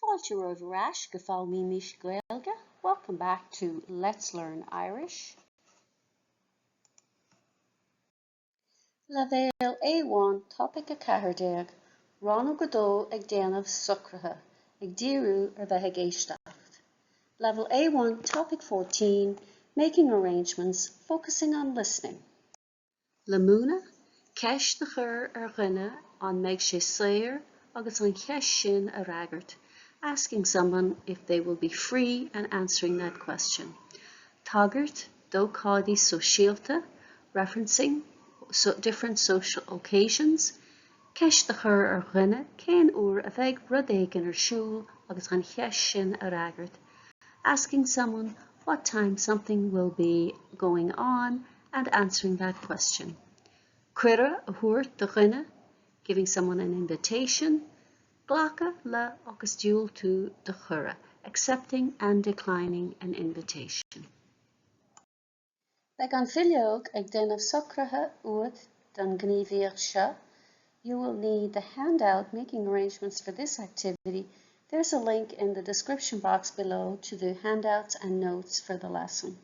Fáilte romhaibh ar ais go Foghlaimímis Gaeilge, welcome back to Let's Learn Irish. Leibhéal A1, Topaic 14, Rannóg 2 Ag déanamh socruithe, ag díriú ar bheith ag éisteacht. Level A1, Topic 14, Making arrangements, focusing on listening. Le múineadh, ceist a chur ar dhuine an mbeidh sé saor agus an cheist sin a fhreagairt, asking someone if they will be free and answering that question. Tagairt d'ócáidí sóisialta, referencing different social occasions, ceist a chur ar dhuine cén uair a bheidh rud éigin ar siúl agus an cheist sin a fhreagairt, asking someone what time something will be going on and answering that question. Cuireadh a thabhairt do dhuine, giving someone an invitation, glacadh le agus diúltú do chuireadh, accepting and declining an invitation. Beidh an bhileog ag déanamh socruithe uait don ghníomhaíocht seo. You will need the handout making arrangements for this activity. There's a link in the description box below to the handouts and notes for the lesson.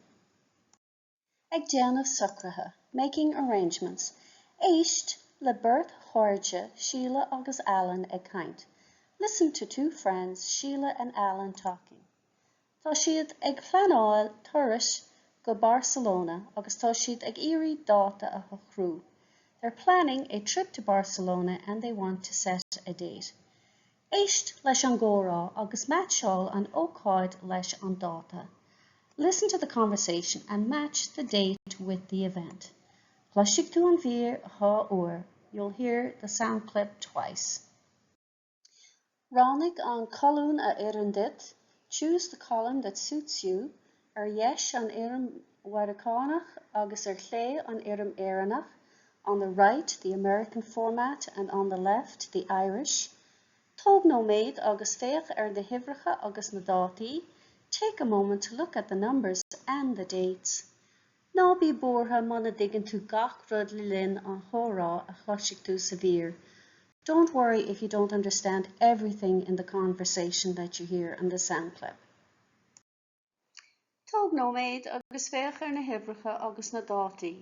Ag déanamh socruithe, making arrangements. Éist le beirt chairde, Síle agus Alan, ag caint. Listen to two friends, Síle and Alan, talking. Tá siad ag pleanáil turais go Barcelona agus tá siad ag iarraidh dáta a shocrú. They're planning a trip to Barcelona and they want to set a date. Éist leis an gcomhrá agus meaitseáil an ócáid leis an dáta. Listen to the conversation and match the date with the event. Cloisfidh tú an mhír dhá uair, you'll hear the sound clip twice. Roghnaigh an colún a oireann duit, choose the column that suits you, ar dheis an fhoirm Mheiriceánach agus ar chlé an fhoirm Éireannach, on the right the American format and on the left the Irish. Tóg nóiméad agus féach ar na huimhreacha agus na dátaí, take a moment to look at the numbers and the dates. Ná bí buartha muna dtuigeann tú gach rud le linn an chomhrá a chloisfidh tú sa mhír. Don't worry if you don't understand everything in the conversation that you hear in the sound clip. Tóg nóiméad agus féach ar na huimhreacha agus na dátaí.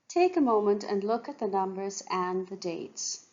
Take a moment and look at the numbers and the dates.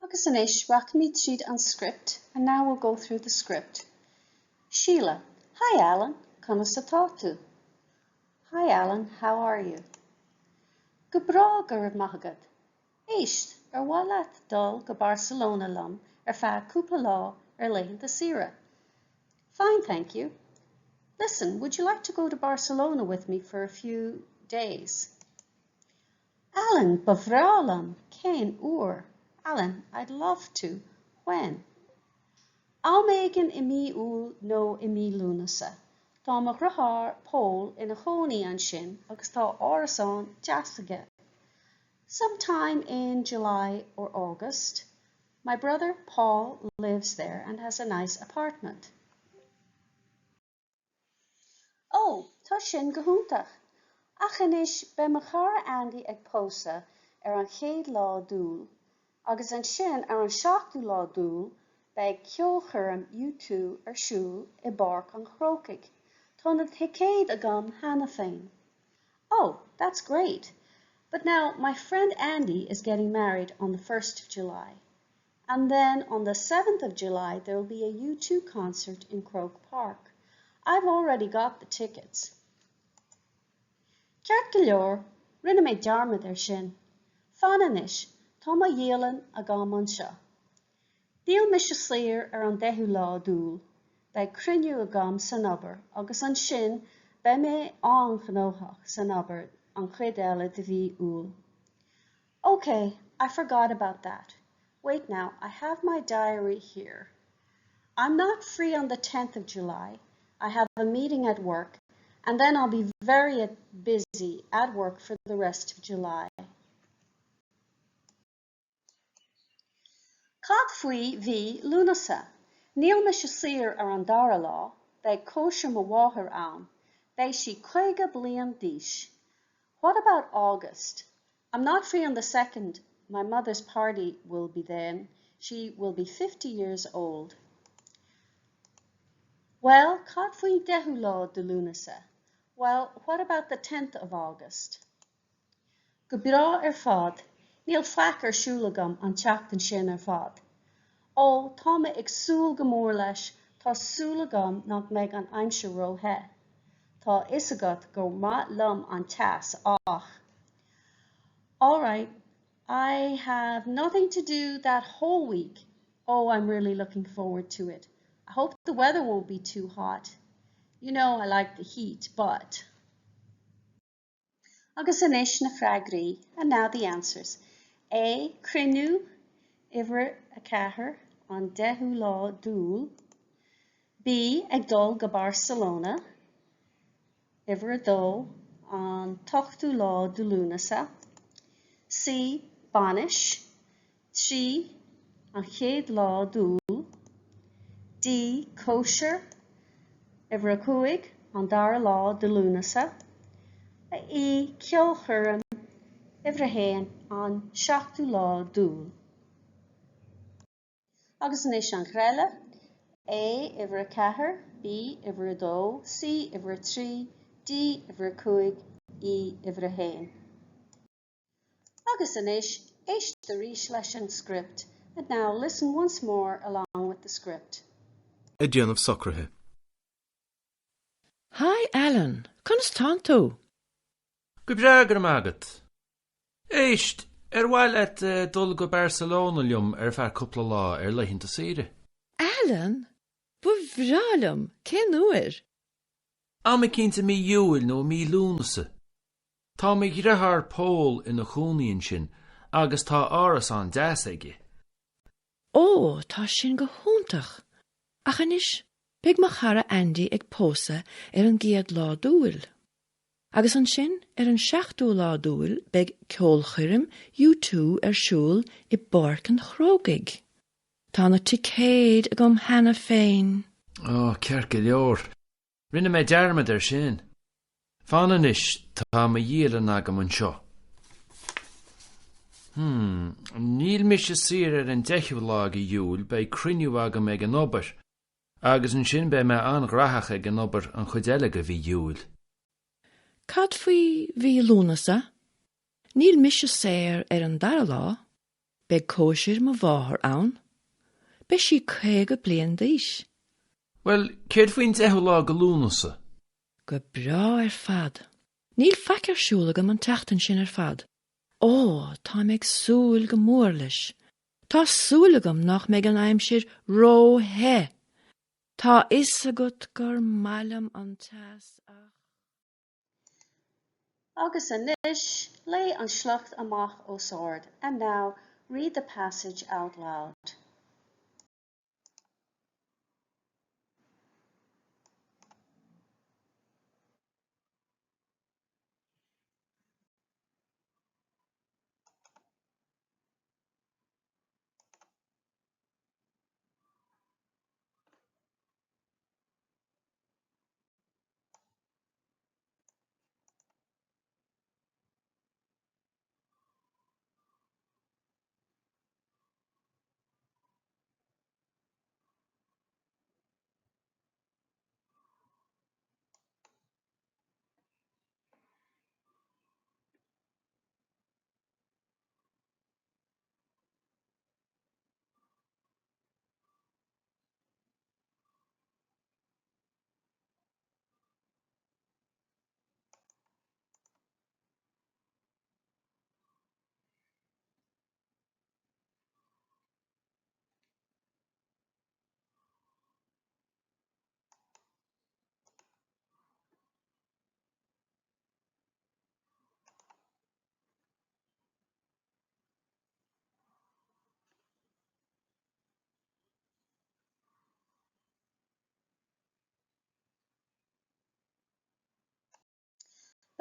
Agus anois rachaimid tríd an script and now we'll go through the script. Síle, Hi Alan, conas atá tú? Hi Alan, how are you? Go breá, go raibh maith agat. Éist, ar mhaith leat dul go Barcelona liom ar feadh cúpla lá ar laethanta saoire? Fine, thank you. Listen, would you like to go to Barcelona with me for a few days? Alan, Ba bhreá liom, cén uair? Alan, I'd love to. When? Am éigin i mí Iúil nó i mí Lúnasa. Tá mo dheartháir Pól ina chónaí ansin agus tá árasán deas aige. Sometime in July or August. My brother Paul lives there and has a nice apartment. Ó, tá sin go hiontach! Ach anois, beidh mo chara Andy ag pósadh ar an chéad lá d'Iúil, agus ansin ar an seachtú lá d'Iúil beidh ceolchoirm U2 ar siúl i bPáirc an Chrócaigh. Tá na ticéid agam cheana féin. Oh, that's great! But now, my friend Andy is getting married on the 1st of July. And then on the 7th of July there will be a U2 concert in Croke Park. I've already got the tickets. Ceart go leor, rinne mé dearmad air sin. Fan anois, tá mo dhialann agam anseo. Níl mise saor ar an deichiú lá d'Iúil, beidh cruinniú agam san obair agus ansin beidh mé an-ghnóthach san obair an chuid eile de mhí Iúil. Okay, I forgot about that. Wait now, I have my diary here. I'm not free on the 10th of July. I have a meeting at work and then I'll be very busy at work for the rest of July. Cad faoi mhí Lúnasa? Níl mise saor ar an dara lá, beidh cóisir mo mháthar ann. Beidh sí 50 bliain d'aois. What about August? I'm not free on the 2nd. My mother's party will be then. She will be 50 years old. Well, cad faoin deichiú lá de Lúnasa? Well, what about the 10th of August? Go breá ar fad, níl faic ar siúl agam an tseachtain sin ar fad. Ó, tá mé ag súil go mór leis, tá súil agam nach mbeidh an aimsir ró-the. Tá a fhios agat gur maith liom an teas ach. All right, I have nothing to do that whole week. Oh, I'm really looking forward to it. I hope the weather won't be too hot. You know I like the heat, but... Agus anois na freagraí, and now the answers. A. Cruinniú, uimhir 4, an deichiú lá d'Iúil. B. Ag dul go Barcelona, uimhir 2, an t-ochtú lá de Lúnasa. C. Bainis, 3, an chéad lá d'Iúil. D. Cóisir, uimhir 5, an dara lá de Lúnasa. E. Ceolchoirm, uimhir 1, an seachtú lá d'Iúil. Agus anois an ghreille, A, uimhir 4, B, uimhir 2, C, uimhir 3, D, uimhir 5, E, uimhir 1. Agus anois, éist arís leis an script and now listen once more along with the script. Ag déanamh socruithe. Hi Alan, conas tánn tú? Go breá, go raibh maith agat. Éist, ar mhaith leat dul go Barcelona liom ar feadh cúpla lá ar laethanta saoire? Alan, Ba bhreá liom! Cén uair? Am eicínt i mí Iúil nó i mí Lúnasa. Tá mo dheartháir Pól ina chónaí ansin agus tá árasán deas aige. Ó, tá sin go hiontach! Ach anois, beidh mo chara Andy ag pósadh ar an gcéad lá d'Iúil. Agus ansin, ar an seachtú lá d'Iúil beidh ceolchoirm U2 ar siúl i bPáirc an Chrócaigh. Tá na ticéid agam cheana féin. Ó, ceart go leor. Rinne mé dearmad air sin. Fan anois, tá mo dhialann agam anseo. Hmm, níl mise saor ar an deichiú lá de Iúil, beidh cruinniú agam ag an obair, agus ansin beidh mé an-ghnóthach ag an obair an chuid eile de mhí Iúil. Cad faoi mhí Lúnasa? Níl mise saor ar an dara lá. Beidh cóisir mo mháthar ann. Beidh sí 50 bliain d'aois. Bhuel, céard faoin deichiú lá de Lúnasa? Go breá ar fad. Níl faic ar siúl agam an tseachtain sin ar fad. Ó, táim ag súil go mór leis. Tá súil agam nach mbeidh an aimsir ró-the! Tá fhios agat gur maith liom an teas ach. Agus anois, léigh an sliocht amach os ard, And now, read the passage out loud.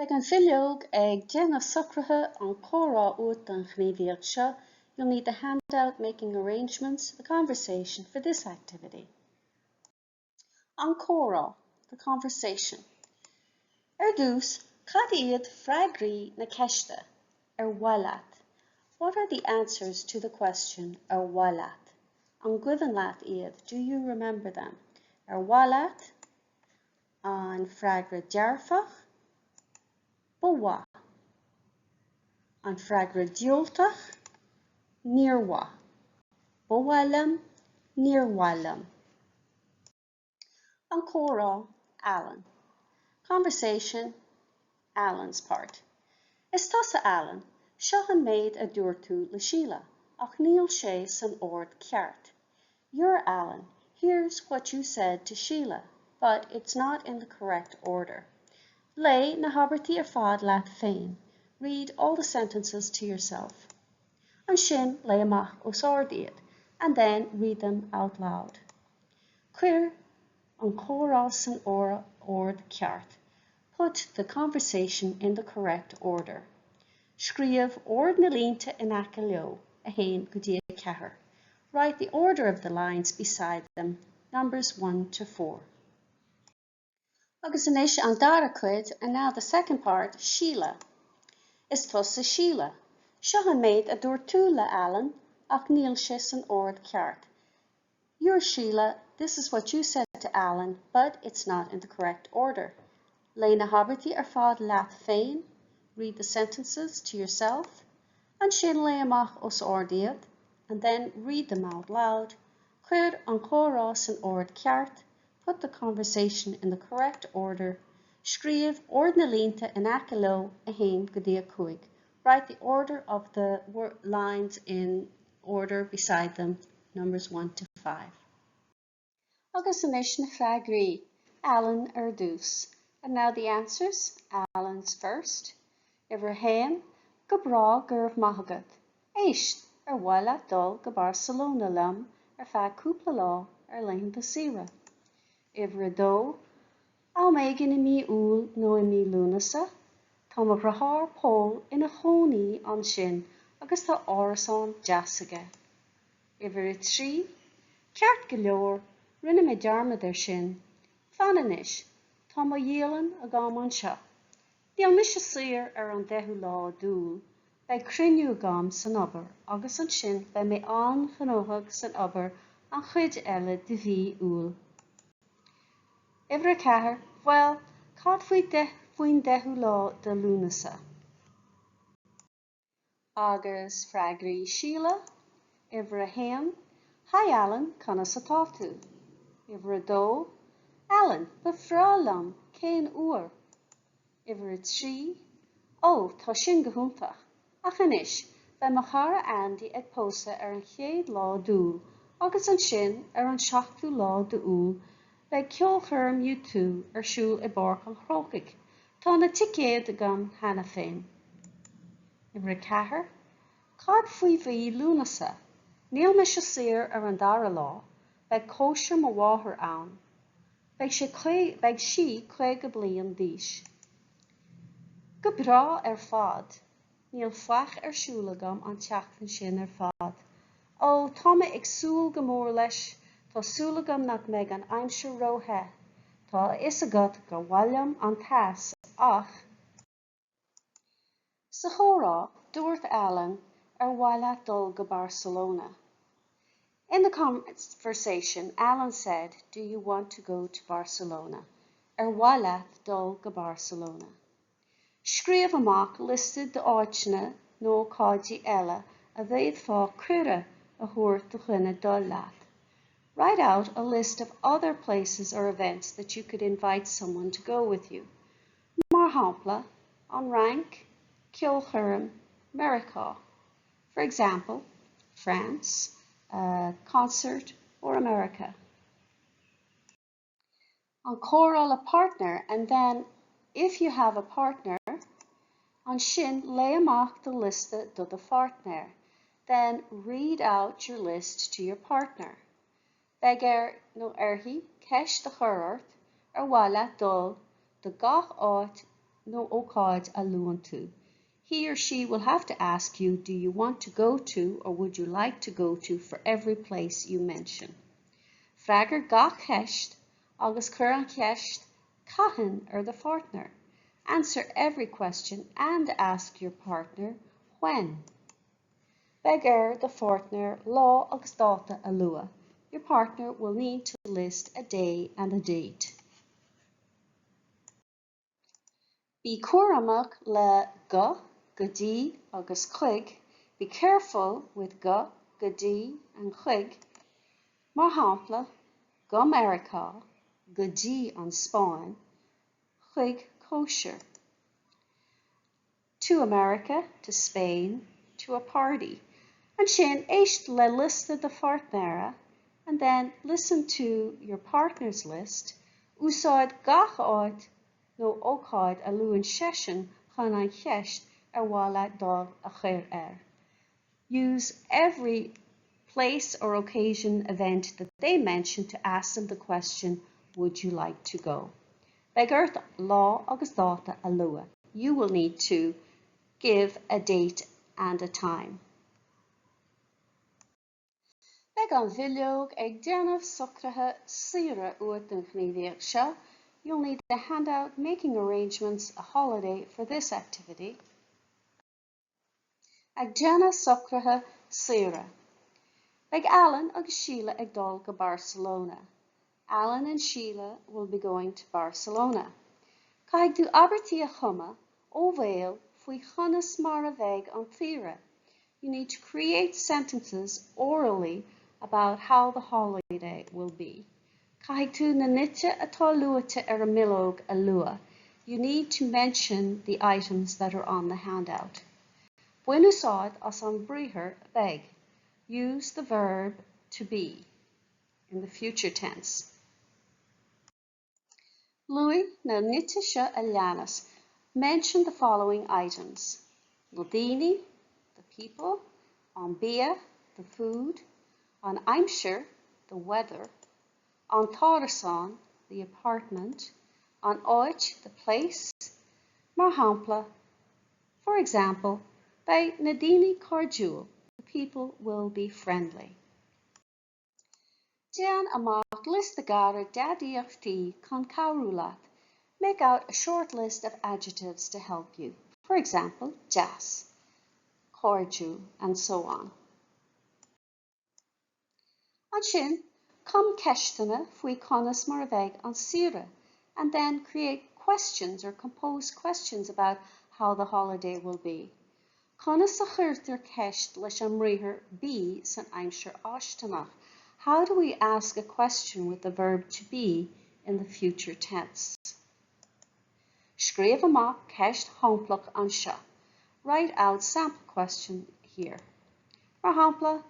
Beidh an bhileog ag déanamh socruithe an comhrá uait don ghníomhaíocht seo, You'll need the handout Making Arrangements, The Conversation for this activity. An comhrá, The Conversation. Ar dtús, cad iad freagraí na ceiste, Ar mhaith leat? What are the answers to the question, Ar mhaith leat? An gcuimhin leat iad? Do you remember them? Ar mhaith leat? An freagra dearfach, Ba mhaith. An freagra diúltach, Níor mhaith. Ba mhaith liom, Níor mhaith liom. An comhrá, Alan. Conversation, Alan's part. Is tusa Alan. Seo an méid a dúirt tú le Síle, ach níl sé san ord ceart. You're Alan. Here's what you said to Sheila, but it's not in the correct order. Léigh na habairtí ar fad leat féin. Read all the sentences to yourself. Ansin léigh amach os ard iad. And then read them out loud. Cuir an comhrá san ord ceart. Put the conversation in the correct order. Scríobh ord na línte in aice leo, 1 go dtí 4. Write the order of the lines beside them, numbers 1 to 4. Agus anois an dara cuid, and now the second part, Síle. Is tusa Síle. Seo an méid a dúirt tú le Alan, ach níl sé san ord ceart. You're Sheila, this is what you said to Alan, but it's not in the correct order. Léigh na habairtí ar fad leat féin, read the sentences to yourself. Ansin léigh amach os ard iad, and then read them out loud. Cuir an comhrá san ord ceart, put the conversation in the correct order. Scríobh ord na línte in aice leo, 1 go dtí 5. Write the order of the lines in order beside them, numbers 1 to 5. Agus anois na freagraí, Alan ar dtús. And now the answers, Alan's first. Uimhir a haon, Go breá, go raibh maith agat. Éist, ar mhaith leat dul go Barcelona liom ar feadh cúpla lá ar laethanta saoire? Uimhir a dó, Am éigin i mí Iúil nó i mí Lúnasa, tá mo dheartháir Pól ina chónaí ansin agus tá árasán deas aige. Uimhir a 3, Ceart go leor, rinne mé dearmad air sin. Fan anois, tá mo dhialann agam anseo. Níl mise saor ar an deichiú lá d'Iúil, beidh cruinniú agam san obair agus ansin beidh mé an-ghnóthach san obair an chuid eile de mhí Iúil. Uimhir 4, Bhuel, cad faoi faoin deichiú lá de Lúnasa? Agus freagraí Síle? Uimhir a haon, Hi Alan, conas atá tú? Uimhir a dó, Alan, ba bhreá liom, cén uair? Uimhir a 3, Ó, tá sin go hiontach. Ach anois, beidh mo chara Andy ag pósadh ar an chéad lá d'Iúil agus ansin ar an seachtú lá d'Iúil beidh ceolchoirm U2 ar siúl i bPáirc an Chrócaigh. Tá na ticéid agam cheana féin. Uimhir a 4, Cad faoi mhí Lúnasa? Níl mise saor ar an dara lá, beidh cóisir mo mháthar ann. Beidh sé beidh sí 50 bliain d'aois. Go breá ar fad. Níl faic ar siúl agam an tseachtain sin ar fad. Ó, tá mé ag súil go mór leis, tá súil agam nach mbeidh an aimsir ró-the. Tá a fhios agat gur mhaith liom an teas, ach. Sa chomhrá, dúirt Alan ar mhaith leat dul go Barcelona. In the conversation, Alan said, do you want to go to Barcelona? Ar mhaith leat dul go Barcelona. Scríobh amach liosta d'áiteanna nó ócáidí eile a bhféadfá cuireadh a thabhairt do dhuine dul leat. Write out a list of other places or events that you could invite someone to go with you. Mar shampla, an Fhrainc, ceolchoirm, Meiriceá. For example, France, a concert or America. An comhrá le páirtnéir and then if you have a partner, ansin léigh amach do liosta do do pháirtnéir. Then read out your list to your partner. Beidh air nó uirthi ceist a chur ort ar mhaith leat dul do gach áit nó ócáid a luann tú. He or she will have to ask you do you want to go to or would you like to go to for every place you mention. Freagair gach ceist agus cuir an cheist cathain ar do pháirtnéir. Answer every question and ask your partner when. Beidh ar do pháirtnéir lá agus dáta a lua. Your partner will need to list a day and a date. Bí cúramach le go, go dtí agus chuig. Be careful with go, go dtí and chuig. Mar shampla, go Meiriceá, go dtí an Spáinn, chuig cóisir. To America, to Spain, to a party. Ansin éist le liosta do pháirtnéara and then listen to your partner's list, úsáid gach áit nó ócáid a luann seisean chun an cheist ar mhaith leat dul a chur air. Use every place or occasion event that they mention to ask them the question, would you like to go? Beidh ort lá agus dáta a lua. You will need to give a date and a time. Beidh an bhileog ag déanamh socruithe saoire uait don ghníomhaíocht seo. You'll need the handout making arrangements a holiday for this activity. Ag déanamh socruithe saoire. Beidh Alan agus Síle ag dul go Barcelona. Alan and Sheila will be going to Barcelona. Caithfidh tú abairtí a chumadh ó bhéal faoi chonas mar a bheidh an tsaoire. You need to create sentences orally about how the holiday will be. Caithfidh tú na nithe atá luaite ar an mbileog a lua. You need to mention the items that are on the handout. Bain úsáid as an briathar beidh. Use the verb to be in the future tense. Luaigh na nithe seo a leanas. Mention the following items. Na daoine, the people, an bia, the food, an aimsir, the weather, an t-árasán, the apartment, an áit, the place. Mar shampla, for example, beidh na daoine cairdiúil, the people will be friendly. Déan amach liosta gairid d'aidiachtaí chun cabhrú leat. Make out a short list of adjectives to help you. For example, deas, cairdiúil, and so on. Ansin, cum ceisteanna faoi conas mar a bheidh an saoire, and then create questions or compose questions about how the holiday will be. Conas a chuirtear ceist leis an mbriathar bí san aimsir fháistineach? How do we ask a question with the verb to be in the future tense? Scríobh amach ceist shamplach anseo. Write out sample question here. Mar shampla,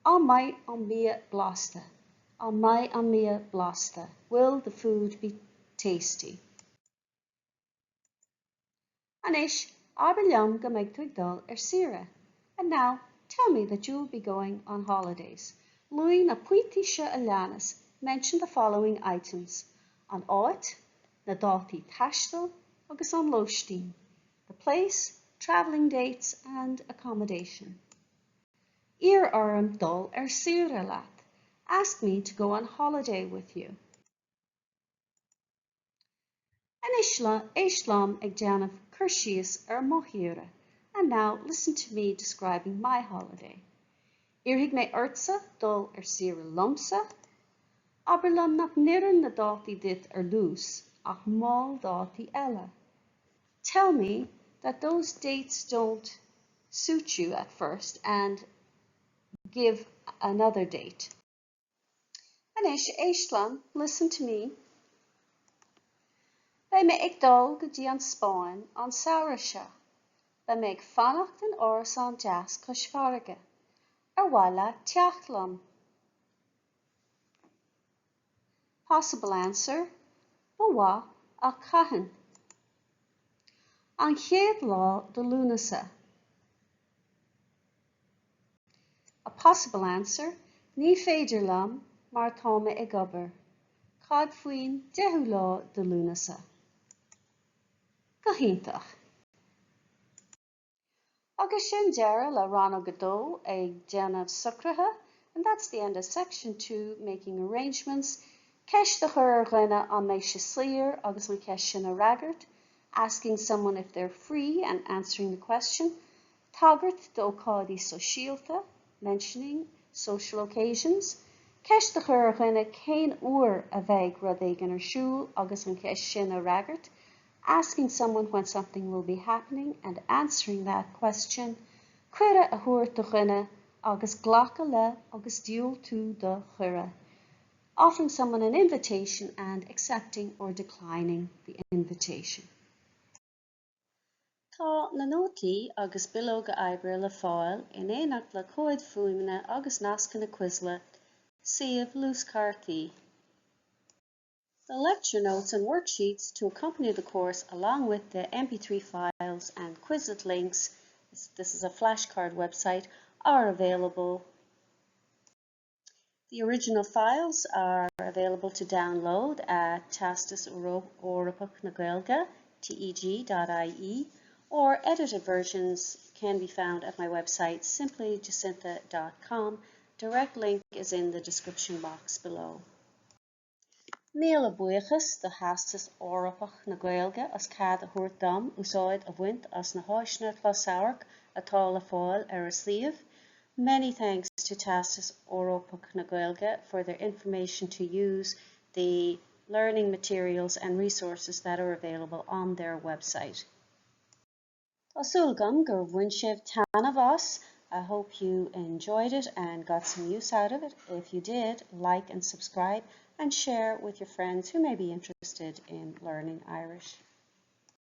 An mbeidh an bia blasta? An mbeidh an bia blasta? Will the food be tasty? Anois, abair liom go mbeidh tú ag dul ar saoire. And now, tell me that you will be going on holidays. Luaigh na pointí seo a leanas, mention the following items, an áit, na dátaí taistil agus an lóistín, the place, travelling dates and accommodation. Iarr orm dul ar saoire leat. Ask me to go on holiday with you. Anois éist liom ag déanamh cur síos ar mo shaoire, and now listen to me describing my holiday. Iarrfaidh mé ortsa dul ar saoire liomsa. Abair liom nach n-oireann na dátaí duit ar dtús, ach mol dátaí eile. Tell me that those dates don't suit you at first and give another date. Anois, éist liom, listen to me. Beidh mé ag dul go dtí an Spáinn an samhradh seo. Beidh mé ag fanacht in árasán deas cois farraige. Ar mhaith leat teacht liom? Possible answer, Ba mhaith, ach cathain? An chéad lá de Lúnasa. A possible answer, Ní féidir liom mar tá mé ag obair. Cad faoin deichiú lá de Lúnasa? Go hiontach! Agus sin deireadh le rannóg a dó ag déanamh socruithe and that's the end of section 2 making arrangements. Ceist a chur ar dhuine an mbeidh sé saor agus an cheist sin a fhreagairt, asking someone if they're free and answering the question. Tagairt d'ócáidí sóisialta, mentioning social occasions. Ceist a chur ar dhuine cén uair a bheidh rud éigin ar siúl agus an cheist sin a fhreagairt, asking someone when something will be happening and answering that question. Cuireadh a thabhairt do dhuine agus glacadh le agus diúltú do chuireadh, offering someone an invitation and accepting or declining the invitation. Tá na nótaí agus bileoga oibre le fáil in éineacht le comhaid fuaime agus nascanna Quizlet, suíomh luaschártaí. The lecture notes and worksheets to accompany the course along with the MP3 files and Quizlet links, this is a flashcard website, are available The original files are available to download at Teastas Eorpach na Gaeilge, teg.ie, or edited versions can be found at my website simplyjacintha.com. Direct link is in the description box below. Míle buíochas do Theastas Eorpach na Gaeilge as cead a thabhairt dom úsáid a bhaint as na háiseanna closamhairc atá le fáil ar a suíomh. Many thanks to Teastas Eorpach na Gaeilge for their information to use the learning materials and resources that are available on their website. Tá súil agam gur bhain sibh taitneamh as. I hope you enjoyed it and got some use out of it. If you did, like and subscribe and share with your friends who may be interested in learning Irish.